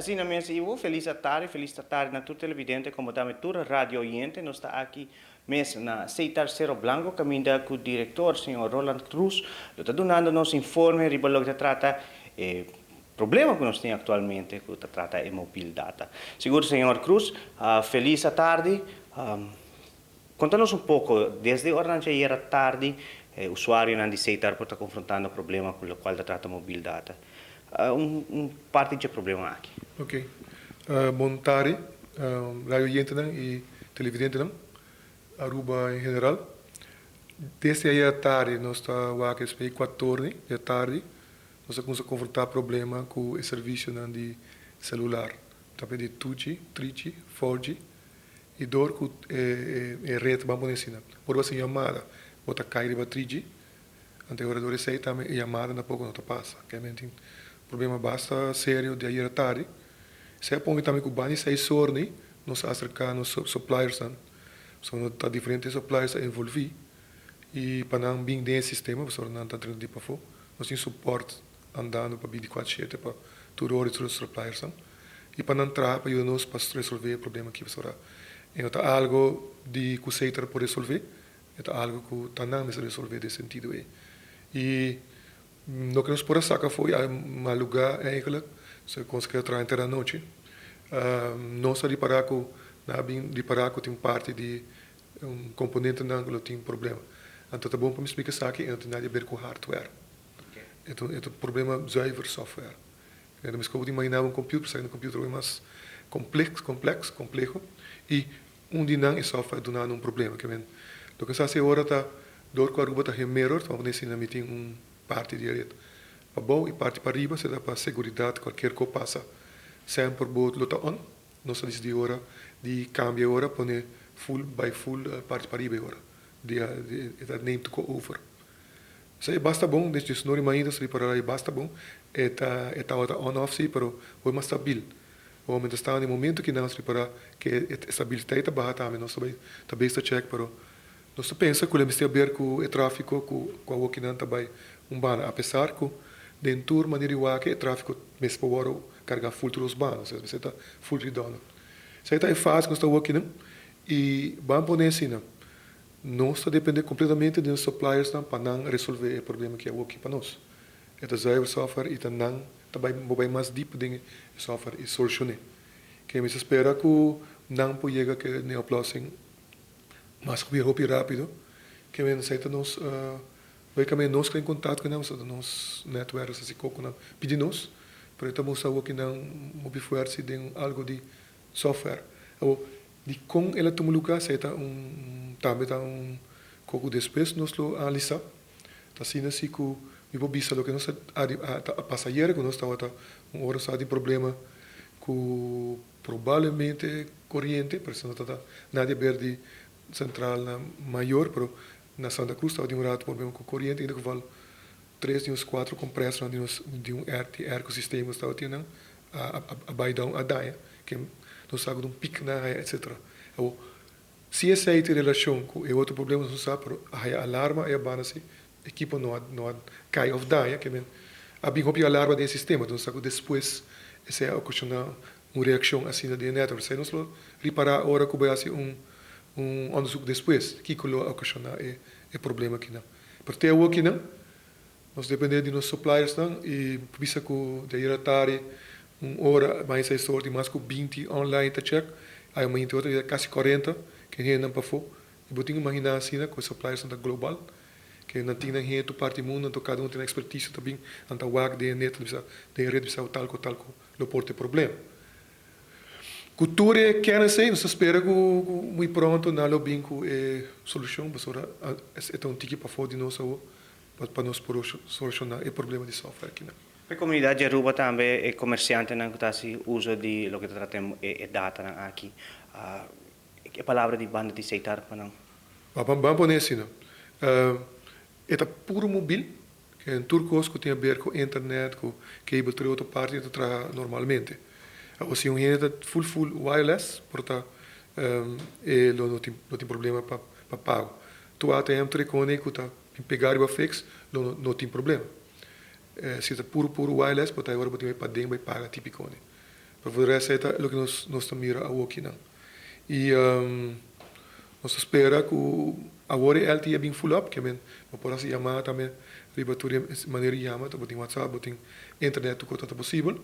Asina mes, Ivo, felis atardi, felis atardi na tur televidente como tambe tur radio oyente. Nos ta aki mes na Setar Cero Blanco, caminda cu director señor Roland Cruz lo ta dunando nos informe riba loke ta trata e problema cu nos tin actualmente cu ta trata e mobile data. Sigur, señor Cruz, felis atardi. Conta nos un poco, desde ora nan ayera tardi, usuarionan di Setar por ta confrontando problema cu locual ta trata mobile data. Un parti di e problema aki. Ok. Bon tardi, radio oyentenan y televidentenan, Aruba en general. Desde ayera tardi nos ta wak espe 4'or di atardi, nos a cuminsa confronta problema cu e servicionan di celular. Ta di 2G, 3G, 4G y door cu e red ban pone asina. Por bo haci yamada, bo ta cay riba 3G, anto ora door esey tambe e yamada tampoco no ta pasa. Kende tin problema basta serio di ayera tardi. Esey a pone tambe cu banda di 6'or ni nos a acerca nos suppliersnan, pasobra no ta diferente suppliers a envolvi y pa nan bin den e sistema pasobra nan ta drenta di pafo. Nos tin support andando pa 24/7 pa tur ora di tur suppliersnan y pa nan traha pa yuda nos pa resolve e problema aki, pasobra e no ta algo di cu Setar por resolve, e ta algo cu ta nan mester resolve den sentido ey. Y loke nos por a saca afo y a maluga eigenlijk, so con nos a traha henter anochi, nos a ripara cu nan a bin ripara cu tin parti di componentenan cu lo tin problema. Anto ta bon pa mi splica esaki, e no tin nada di haber cu hardware. E ta un problema zuiver software. E ta mescos bo ta imagina un computer, pasobra un computer hopi mas complex, complex, compleho y un di nan e software duna nan un problema. Ke men loke nos a hasi awor ta dor ku Aruba ta hei mirror, ta pone asina mi tin un parti di e red pabou y parti pariba, esei ta pa seguridad cualkier cos pasa semper bo lo ta on. Nos a disidi ora di cambia ora pone full bay full parti pariba e ora di e ta neem tuko over. Esei e basta bon, desde su nori mainta su ripará e basta bon, e ta e tabata on off si, pero hopi mas stabil. Awor mientras tanto e momento ki nan a ripará ke e stabiliteit ta baha tambe nos ta bai ta bes ta check, pero nos ta pensa ku lo mester haber ku e trafiko ku ku awor ki nan ta bai un banda, apesar ku den tur manera di wak e trafiko mester por wòrdu kargá full tur dos banda, osea mester ta full redundant. Esei ta e fase ku nos ta awor kinan i ban pone asina. Nos ta depende completamente di nos suppliersnan pa nan resolve e problema ki awo aki pa nos. E ta zuiver software y ta nan ta bay bo bay mas diep den e software y solucione. Ke mi ta spera cu nan por yega ke ne oplossing mas hopi hopi rapido. Ke men esey ta nos logicamente nos ta en contact cu nan pasobra ta nos netwerkers asi cu nan pidi nos pero e ta mustra awo ki nan hopi fuerci den algo di software. Awo Dikon el a tuma lugá? Esei ta un tambe ta un kos ku despues nos lo analisá. Ta asina si ku mi por bisa loke nos a a pasa ayera ku nos tabata un ora sa tin problema ku probablemente koriente, pero esei no ta nada di aber di sentralnan mayor, pero na Santa Cruz tabatin un rato problema ku koriente, en ieder geval tres di nos kuatro kompresornan di nos di un di airco system nos tabatin nan a a bai down a daña. Ke nos sa ku ta un pik nan haya etcetera. Awor, si esei tin relashon ku e otro problema nos no sa, pero a haya alarma ei a banda si ekipo no a no a kai òf daña, ke men a bin hopi alarma den e sistema, entonces nos sa ku despues esei a okashoná un reakshon asina den e netwerk. Esei nos lo ripará ora ku bai hasi un un onderzoek despues kiko lo a okashoná e e problema akinan. Pero te awor akinan nos depende di nos suppliersnan y por bisa cu di ayer atardi un ora mas esei soort di mas cu 20 online ta check, ay mainti otro dia casi 40 ke hendenan pafo y bo tin cu imagina asina cu e suppliersnan ta global ke nan tin nan hende tur parti mundo anto cada un tin nan expertise ta bin nan ta wak den e net nan bisa den e red bisa tal cu tal cu lo por ta e problema. Cu tur e kennis ei nos ta spera cu muy pronto nan lo bin cu e solucion pasobra e ta un tiki pafo di nos awo pa nos por soluciona e problema di software akinan. Pa e comunidad di Aruba tambe e comerciantenan cu ta haci uzo di loke ta trata e datanan aki, e palabra di banda di Setar pa nan? Ban pone asina, e ta puro mobil, Ken tur kos ku tin aber ku internet, ku cable tur e otro parti ta traha normalmente. Awor si un hende ta full full wireless por ta e lo no tin no tin problema pa pa pago. Tur ATM tur e kone ku ta pega riba fix lo no tin problema. Si ta puro puro wireless por ta e ora bo tin bai paden bai paga tipikone. Pero for de rest ta loke nos ta mira awokinan. I nos ta spera ku awor e LTE a bin full up, ke men bo por hasi yamada tambe riba tur e manera di yama, bo tin WhatsApp, bo tin internet, tur kos ta posibel.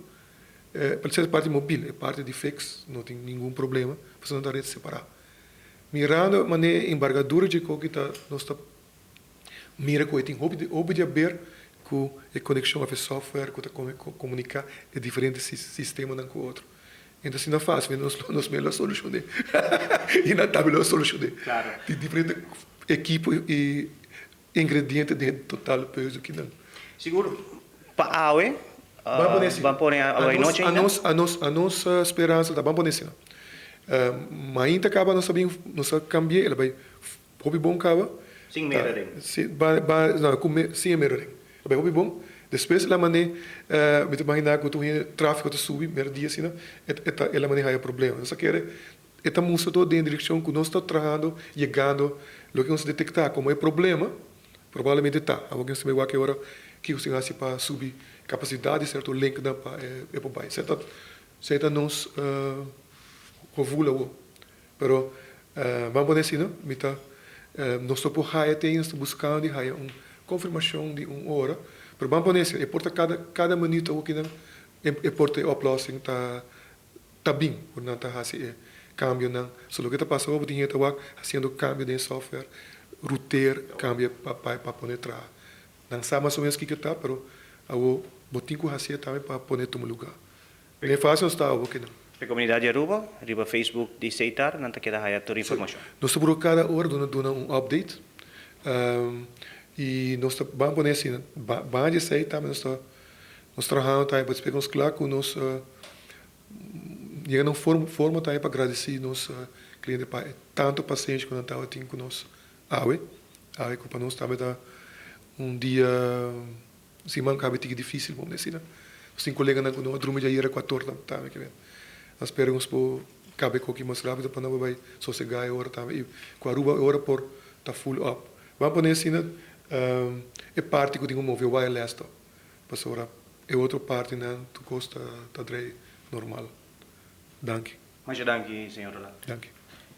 Pero esei ta parti mobil, e parti di fix no tin ningun problema, pasobra nan ta red separá. Mirando manera e embargadura dje koki ta, nos ta mira ku e tin hopi hopi di haber ku e konekshon òf e software ku ta komuniká e diferente sistemanan ku otro. Enton asina fásil nos nos mes lo a solushoné i nan tambe lo a solushoné. Tin diferente ekipo i ingrediente den e total peuzel kinan. Sigur pa awe Ban pone asina. Ban pone awe nochi ainda? A nos a nos a nos speransa ta ban pone asina. Mainta kaba nos a bin nos a kambi'é el a bai Hopi bon kaba. Sin mirroring. Si, ba, ba, no, ku me, sin e mirroring. A bai hopi bon. Despues el a man'é, mi ta imaginá ku tur hende tráfiko ta subi mèrdia asina, e, e ta, el a man'é haya problema. Nos a kere, e ta mustra tur den direkshon ku nos ta trahando, yegando loke nos a detektá komo e problema, probablemente ta. Awor nos ta bai wak e ora kiko si hasi pa subi kapasidat di sierto linknan pa e, e por bai. Esei ta, esei ta nos gevoel awor. Pero ban pone asina, mi ta, nos no por haya te nos ta buscando di haya un confirmacion di un ora, pero ban pone asina, e por ta cada, cada minuut awo kinan e por ta e oplossing ta, ta bin, ora nan ta haci e cambionan. So loke ta pasa awo bo tin hende ta wak haciendo cambio den e software, router, cambia pa pa pone traha. Nan sa mas o menos kiko ta, pero awo bo tin cu haci'e tambe pa pone tuma lugar. E fácil nos ta awo kinan. E comunidad di Aruba, riba Facebook di Setar, nan ta keda haya tur informacion. Nos ta puru cada ora duna duna un update y nos ta ban pone asina, ban di esey tambe nos ta nos trahando tambe pa despues nos cla cu nos yega na un forma forma tambe pa agradeci nos cliente pa e tanto pasenshi cu nan tabatin cu nos awe, awe cu pa nos tambe ta un dia. Siman kabe tiki dificil bo mester asina. Nos tin coleganan cu no a drumi dja ayera cu a torta tambe ke men. Nos spera cu nos por kabe koki mas rapido pa no por bay sosega e ora tambe y cu Aruba e ora por ta full up. Ban pone asina e parti cu tin cu move wireless to pasobra e otro partinan tur cos ta drei normal. Danki. Masha danki, señor Roland. Danki.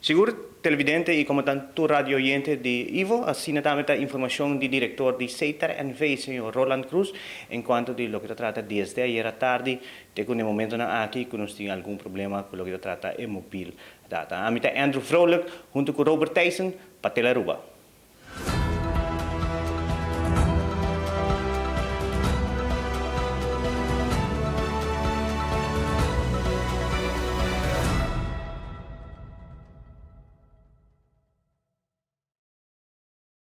Sigur, televidente y como tan tur radio oyente di Ivo, asina tambe ta informacion di director di Setar NV, señor Roland Croes, en cuanto di loke ta trata desde ayera tardi te cu n'e momentonan aki cu nos tin algun problema cu loke ta trata e mobil data. Ami ta Andrew Vrolijk, hunto cu Robert Thijssen, pa Telearuba.